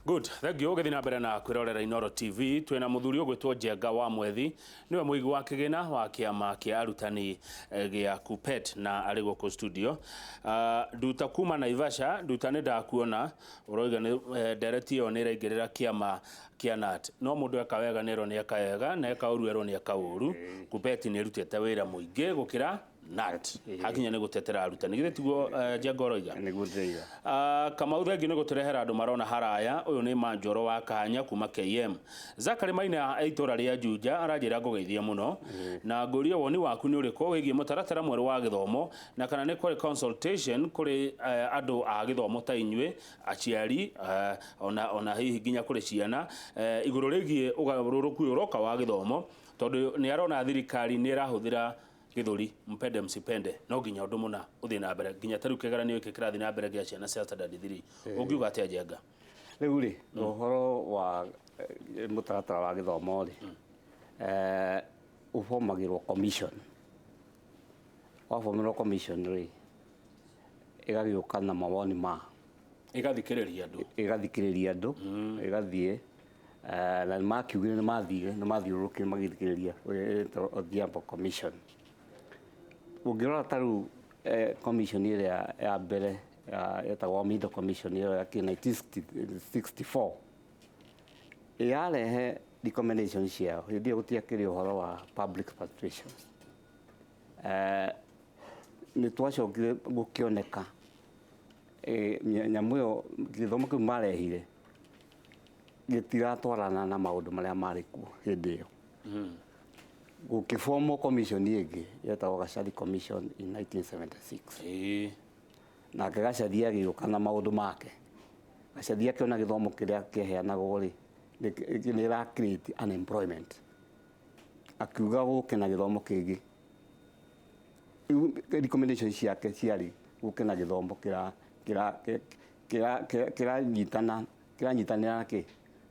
Good, thank you. Ũgĩthiĩ na mbere na kwĩrorera Inooro TV, twĩna mũthuri ũgwĩtwo Njenga wa Mwethi, nĩwe mũigi wa kĩgĩna wa kĩama kĩa arutani gĩa KUPPET na arĩ gũkũ studio. Nduta kuma Naivasha, Nduta nĩ ndakuona, ũroiga nĩ ndereti ĩyo nĩ ĩraingĩrĩra kĩama kĩa KNUT. No mũndũ eka wega nĩ erwo nĩ eka wega, na eka ũru erwo nĩ eka ũru. KUPPET nĩ ĩrutĩte wĩra mũingĩ gũkĩra KNUT. Hakinya nĩ gũtetera arutani. Githĩ tiguo Njenga ũroiga? Nĩguo ndĩroiga. Kamau, thengiũ nĩ gũtũrehera andũ marona haraya. Ũyũ nĩ Manjoro wa Kanya kuma KM. Zachary Maina e itũra rĩa Juja aranjĩra ngũgeithie mũno na ngũrie woni waku nĩ ũrĩkũ wĩgiĩ mũtaratara mwerũ wa gĩthomo na kana nĩ kũrĩ consultation kũrĩ andũ a gĩthomo ta inyuĩ aciari ona hihi nginya kũrĩ ciana igũrũ rĩgiĩ ũgarũrũku ũyũ ũroka wa gĩthomo, tondũ nĩ arona thirikari nĩ ĩrahũthĩra gĩthũri mpende msipende, no nginya ũndũ mũna ũthiĩ na mbere, nginya ta rĩu kĩgeranio gĩkĩ kĩrathiĩ na mbere gĩa ciana cia standard 3. Ũngiuga atĩa, Njenga? Rĩu rĩ, ũhoro wa mũtaratara wa gĩthomo rĩ, ũbomagĩrwo commission. Wabomerwo commission rĩ, ĩgagĩũka na mawoni ma ĩgathikĩrĩria andũ. Ĩgathikĩrĩria andũ, ĩgathiĩ na nĩ makiugire nĩ mathire, nĩ mathiũrũrũkire magĩthikĩrĩria ĩtagwo Odhiambo Commission. Ũngĩrora ta rĩu commission ĩrĩa ya mbere yetagwo Omido Commission, ĩyo ya 1964 yarehe recommendation ciao, hĩndĩ ĩyo gũtiakĩrĩ ũhoro wa public participation. Nĩ twacokire gũkĩoneka nyamũ ĩyo, gĩthomo kĩu marehire gĩtiratwarana na maũndũ marĩa marĩ kuo hĩndĩ ĩyo. Gũkĩbomwo commission ĩngĩ yetagwo Gachari Commission in 1976. Nake Gachari agĩũka na maũndũ make. Gachari akĩona gĩthomo kĩrĩa kĩaheanagwo rĩ, nĩ ĩra create unemployment, akiuga gũke na gĩthomo kĩngĩ. Rĩu recommendation ciake ciarĩ gũke na gĩthomo kĩranyitana, kĩranyitanĩra na kĩ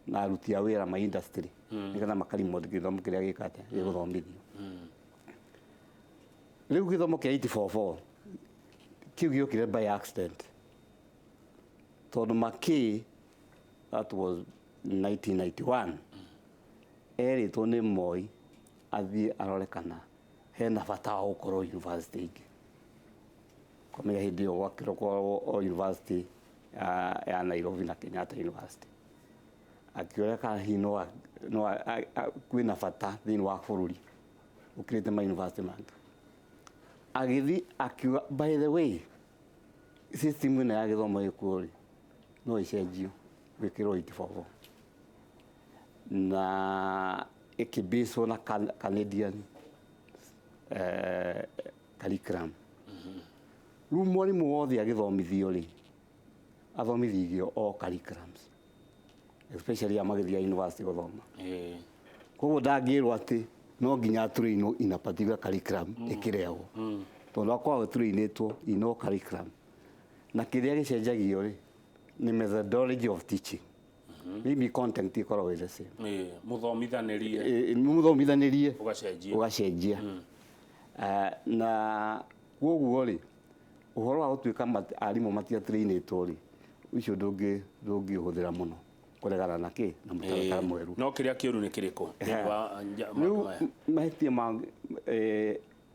na aruti a wĩra ma industry, nĩgetha makarimwo gĩthomo kĩrĩa gĩka atĩa, gĩgũthomithio. Rĩu gĩthomo kĩa 844 kĩu gĩokire by accident, tondũ Makĩ, that was 1991, erĩtwo nĩ Moi athiĩ arore kana hena bata wa gũkorwo university ingĩ. Kwamenya hĩndĩ ĩyo gwakĩrwo o university ya Nairobi na Kenyatta University. Akĩũria kana hihi no kwĩna bata thĩinĩ wa bũrũri ũkĩrĩte ma university mangĩ. Agĩthiĩ akiuga, by the way, system ĩno ya gĩthomo ĩkuo rĩ, no ĩcenjio gwĩkĩrwo 844 na ĩkĩbaswo na Canadian curriculum. Rĩu mwarimũ wothe agĩthomithio rĩ, athomithigio o curriculums, especially a magĩthiĩ university gũthoma. Koguo ndangĩrwo atĩ no nginya atũrainwo in a particular curriculum ĩkĩrehwo, tondũ akoragwo atũrainĩtwo in all curriculum, na kĩrĩa gĩcenjagio rĩ, nĩ methodology of teaching. Maybe content ĩkoragwo ĩ the same. Mũthomithanĩrie. Mũthomithanĩrie ũgacenjia. Ũgacenjia. Na koguo rĩ, ũhoro wa gũtuĩka arimũ matiatrainĩtwo rĩ, ũcio ndũngĩũhũthĩra mũno kũregana na kĩ na mũtaratara mwerũ. No kĩrĩa kĩũru nĩ kĩrĩkũ thĩinĩ wa maũndũ Rĩu maya? Mahĩtia ma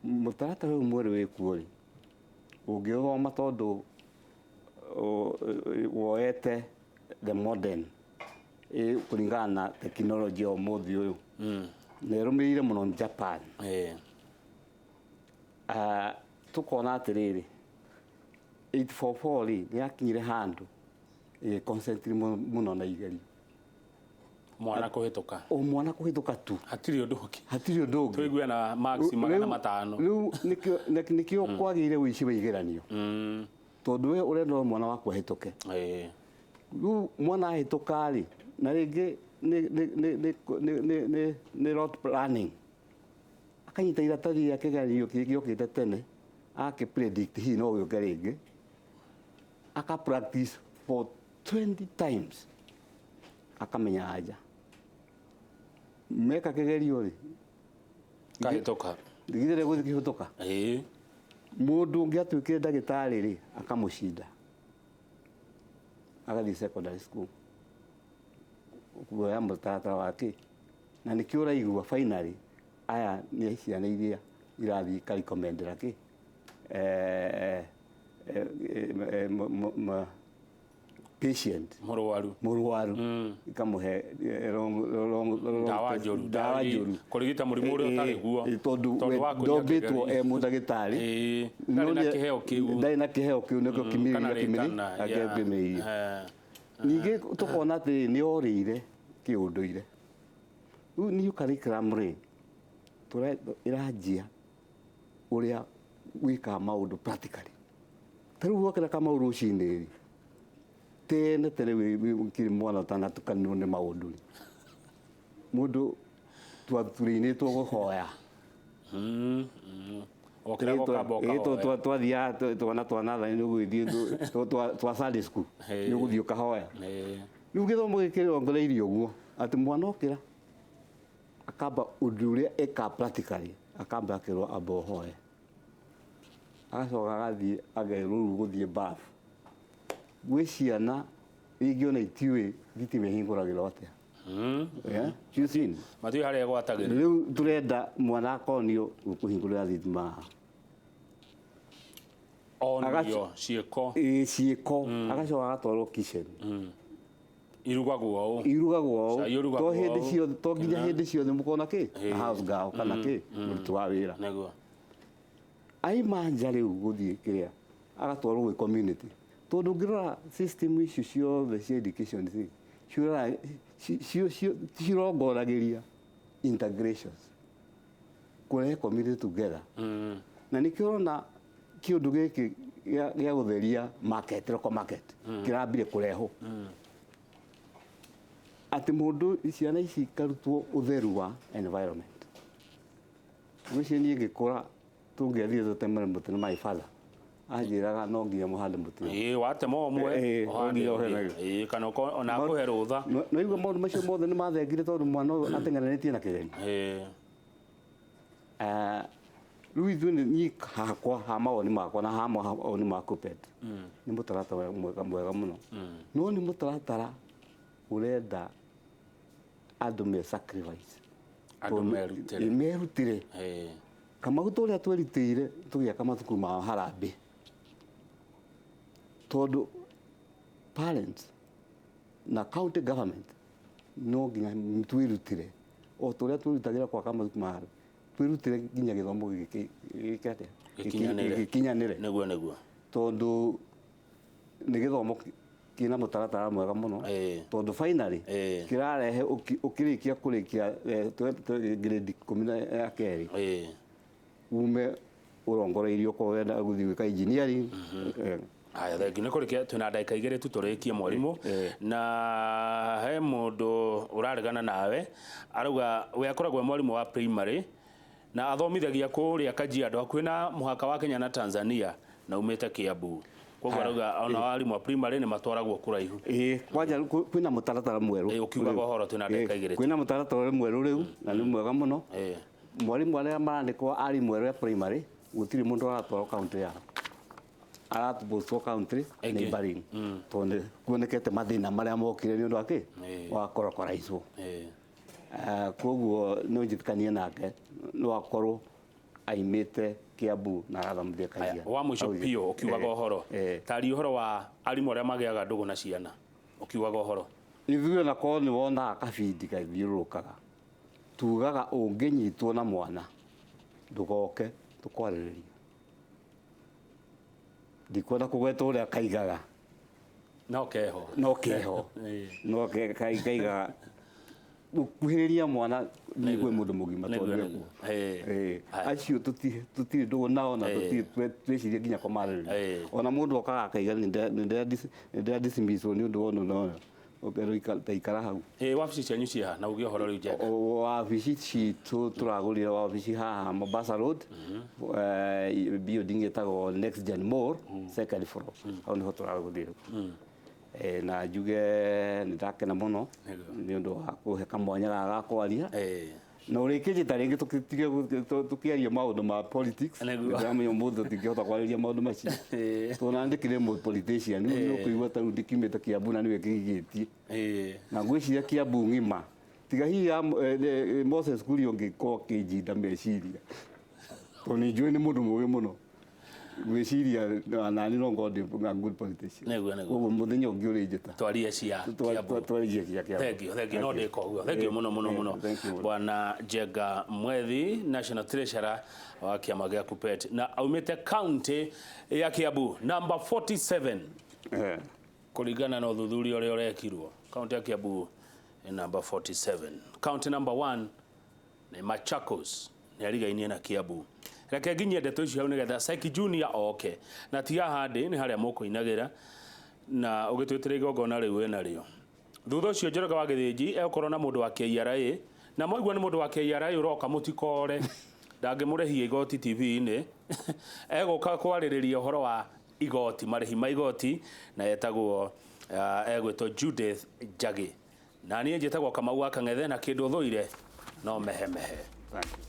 mũtaratara ũyũ mwerũ wĩkuo rĩ, ũngĩũthoma, tondũ woete the modern kũringana na technology ya ũmũthĩ ũyũ na ĩrũmĩrĩire mũno Japan. Tukona atĩrĩrĩ, 844 rĩ, nĩ yakinyire handũ ĩgĩconcentrate mũno na igerio. Mwana kũhĩtũka. O mwana kũhĩtũka tu. Hatirĩ ũndũ ũngĩ. Hatirĩ ũndũ ũngĩ. Tũigue na marks 500. Rĩu nĩkĩo kwagĩire ũici wa igeranio, tondũ we ũrenda o mwana waku ahĩtũke. Rĩu mwana ahĩtũka rĩ, na rĩngĩ nĩ rote planning, akanyita iratathi rĩa kĩgeranio kĩrĩa gĩokĩte tene, agakĩ predict hihi no gĩũke rĩngĩ, aka practice for 20 times, akamenya anja. Meka kĩgerio rĩ, kahĩtũka. Githĩ gũthiĩ kĩhĩtũka? Mũndũ ũngĩ atuĩkire ndagĩtarĩ rĩ, akamũcinda, agathiĩ secondary school. Kuoya mũtaratara wa kĩ na nĩkĩo ũraigua finally aya nĩ ciana iria irathiĩ ikarecommendera kĩ patient Mũrwaru. Mũrwaru ikamuhe wrong Ndawa njũru. Ndawa njũru. Kũrigita mũrimũ ũrĩa ũtarĩ guo. Tondũ Tondũ we wa kũiya ndombĩtwo kĩgerio. e mũndagĩtarĩ. Ndarĩ na kĩheo kĩu. Ndarĩ na kĩheo kĩu, nĩkĩo Kana kĩmĩrĩria kĩmĩrĩ rĩtana, akĩo yeah. kĩmĩrĩirie. Ningĩ tũkona atĩrĩ nĩ orĩire kĩũndũire. Rĩu new curriculum rĩ ĩranjia ũrĩa wĩkaga maũndũ practically. Ta rĩu wokĩra Kamau rũcinĩ rĩ, tene tene ũkĩrĩ mwana ũtanatukanĩrwo nĩ maũndũ rĩ, mũndũ twaturĩinĩtwo kũhoya. Okĩraga ũkamba ũkahoya. Twathiaga twana twa nathani nĩ ũgũgĩthiĩ twa Sunday school, nĩ ũgũthiĩ ũkahoya. Rĩu gĩthomo gĩkĩ kĩrongoreirie ũguo atĩ mwana okĩra akamba ũndũ ũrĩa eka practically, akamba akerwo amba ũhoe, agacoka agathiĩ akerwo rĩu gũthiĩ bafu. Gwĩ ciana ingĩ ona itiũĩ thitima ĩhingũragĩrwo atĩa. Yeah, you seen? Matiũĩ harĩa ĩgwatagĩrwo. Rĩu tũrenda mwana akonio kũhingũrĩra thitima haha. Onio ciĩko. Ĩĩ, ciĩko, agacoka agatwarwo kitchen. Irugagwo ũũ. Irugagwo ũũ. Cai ũrugagwo To hĩndĩ ũũ. ciothe, to nginya Kĩna. hĩndĩ ciothe mũkona kĩ house girl kana kĩ mũruti wa wĩra. Aima nja rĩu gũthiĩ kĩrĩa agatwarwo gwĩ community, tondũ ũngĩrora system icio ciothe cia education rĩ, cirongoragĩria integrations, kũrehe community together. Na nĩkĩo ũrona kĩũndũ gĩkĩ gĩa gũtheria market, local market, kĩrambire kũrehwo atĩ mũndũ ciana ici ikarutwo ũtheru wa environment. Ngwĩciria niĩ ngĩkũra tũngĩathire tũtemere mũtĩ na my father anjĩraga no nginya mũhande mũtĩ ũyũ. Ĩĩ, watema ũmwe Ĩĩ, no ũhande nginya ũngĩ. ũhande. Ĩĩ, kana ona akũhe rũtha. No igua maũndũ macio mothe nĩ mathengire tondũ mwana ũyũ ateng'eranĩtie na kĩgerio. Rĩu ithuĩ nĩ niĩ hakwa ha mawoni makwa na ha mawoni ma Kuppet, nĩ mũtaratara mwega mwega mũno, no nĩ mũtaratara ũrenda andũ me sacrifice. Andũ merutĩre. Ĩ, merutĩre. Kamau ta ũrĩa twerutĩire tũgĩaka mathukuru ma harambee, tondũ parents na county government no nginya twĩrutĩre o ta ũrĩa twĩrutagĩra gwaka mathukuru ma harambee, twĩrutĩre nginya gĩthomo gĩkĩ gĩke atĩa? Gĩkinyanĩre. Gĩkinyanĩre. Nĩguo. Tondũ nĩ gĩthomo kĩna mũtaratara mwega mũno, tondũ finally kĩrarehe ũkĩrĩkia kũrĩkia grade 12 ume ũrongoreirio okorwo wenda gũthiĩ gwĩka engineering. Haya, thengiũ nĩ kũrĩkia, twĩna ndagĩka 2 tu tũrĩkie mwarimũ. Na he mũndũ ũraregana nawe, arauga we akoragwo e mwarimũ wa primary na athomithagia kũrĩa Kajiado hakuhĩ na mũhaka wa Kenya na Tanzania na umĩte Kiambu, koguo arauga ona arimũ a primary nĩ matwaragwo kũraihu. Ĩĩ, kwanja kwĩna mũtaratara mwerũ. Ĩĩ, ũkiugaga ũhoro twĩna ndagĩka 2 tu. Kwĩna mũtaratara mwerũ rĩu na nĩ mwega mũno. Mwarimũ arĩa marandĩkwo arimũ erũ a primary, gũtirĩ mũndũ aratwarwo county yao, aratũbũcwo county Ĩngĩ. neighboring, tondũ kuonekete mathĩna marĩa mokire nĩ ũndũ wa kĩ wa korokoraicwo. Koguo no njĩtĩkanie nake, no akorwo aimĩte Kiambu na arathomithia Kajiado. Wa mũico biũ, ũkiugaga ũhoro, tari ũhoro wa arimũ arĩa magĩaga ndũgũ na ciana, ũkiugaga ũhoro. Ithuĩ ona korwo nĩ wonaga kabindi gathiũrũrũkaga, tugaga ũngĩnyitwo na mwana ndũgoke tũkwarĩrĩria. Ndikwenda kũgweta ũrĩa kaigaga. No keho. No keho. No kaigaga gũkuhĩrĩria mwana nĩ kwĩ mũndũ mũgima tondũ nĩkuo. Acio tũtirĩ ndũgũ nao na tũtirĩ twĩcirie nginya kũmarĩrĩria. Ona mũndũ okaga akaiga nĩ ndĩra dismisswo nĩ ũndũ wa ũndũ na ũyũ. Ũkerwo ta ikara hau. Wabici cianyu ciĩ ha na ũgĩe ũhoro rĩu Njenga? Wabici citũ tũragũrire wabici haha Mombasa Road, building ĩtagwo Next Gen Mall, second floor. Hau nĩho tũragũrire. Na njuge nĩ ndakena mũno nĩ ũndũ wa kũhe kamwanya gaka ga kwaria. Na ũrĩkĩnjĩta rĩngĩ tũtige tũkĩaria maũndũ ma politics. Nĩguo. Ndĩramenya ũmũthĩ tũtingĩhota kwarĩria maũndũ macio. Tondũ na ndĩkĩrĩ mũ politician, rĩu nĩ ũkũigua ta rĩu ndĩkiumĩte Kiambu na nĩwe kĩgigĩtie. Na ngwĩciria Kiambu ng'ima tiga hihi ya, Moses Kuria ũngĩkorwo akĩnjinda meciria, tondũ nĩ njũĩ nĩ mũndũ mũũgĩ mũno, ngwĩciria nani no ngorwo ndĩ a good politician. Nĩguo, nĩguo. Koguo mũthenya ũngĩ ũrĩnjĩta. Twarie cia Kiambu. Twarie cia Kiambu. Thank you, thank you. No ndĩka ũguo. Thank you mũno mũno mũno. Thank you. Bwana Njenga Mwethi, National Treasurer wa kĩama gĩa KUPPET, na aumĩte county ya Kiambu number 47 kũringana na ũthuthuria ũrĩa ũrekirwo. County ya Kiambu nĩ number 47. County number 1 nĩ Machakos, nĩ arigainie na Kiambu. Reke nginyie ndeto icio hau nĩgetha Saiki Junior oke, na tiga handĩ nĩ harĩa mũkũinagĩra na ũgĩtwĩtĩra igongona rĩu wĩnarĩo. Thutha ũcio Njoroge wa Gĩthĩnji egũkorwo na mũndũ wa KRA, na mwaigua nĩ mũndũ wa KRA ũroka mũtikore, ndangĩmũrĩhia igoti TV-inĩ. Egũka kwarĩrĩria ũhoro wa igoti, marĩhi ma igoti, na etagwo egwĩtwo Judith Njagi. Na niĩ njĩtagwo Kamau wa Kang'ethe, na kĩndũ thũire no mehemehe. Thank you.